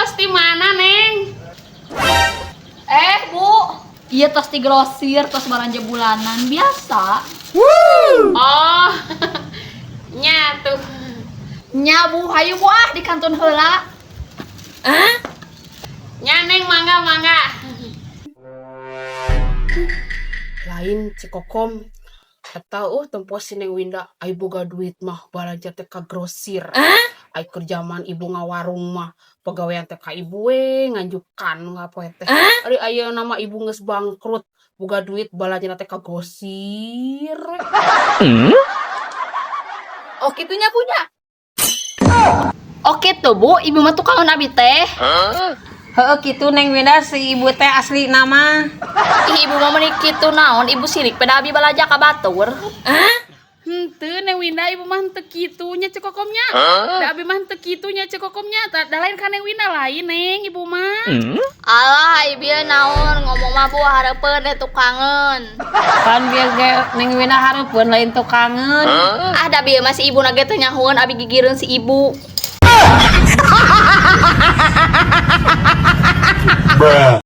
tos di mana, Neng? Eh, Bu. Iya tos di grosir, tos balanja bulanan biasa. Oh. Nya tuh. Nya Bu, hayu Bu ah di kantun heula. Nya Neng mangga mangga. Lain Ceu Kokom eta tempo si Neng Winda ai boga duit mah balanja teh ka grosir. Ai keur jaman ibu ngawarung mah pagawean teh ka ibu we nganjukan ngapoe teh. Ari ayeuna mah ibu geus bangkrut boga duit balanja teh ka grosir. Oh, kitunya punya. Oke tuh Bu, ibu mah tukangan abi teh. Heeh kitu Neng Winda si ibu teh asli nama. Ih, ibu mah meuni kitu naon, ibu sirik pada abi balanja ka batur. Henteu Neng Winda ibu mah henteu kitu nya Ceu Kokomnya. Da abi mah henteu kitu nya Ceu Kokomnya. Da lain ka Neng Winda lain Neng ibu mah. Alah, ibu naon ngomong mah Bu hareupeun deh tukangeun. Kan bieu ge Neng Winda hareupeun lain tukangeun. Ah, da bieu mah si ibu na ge teu nyahoeun abi gigireun si ibu. Bruh.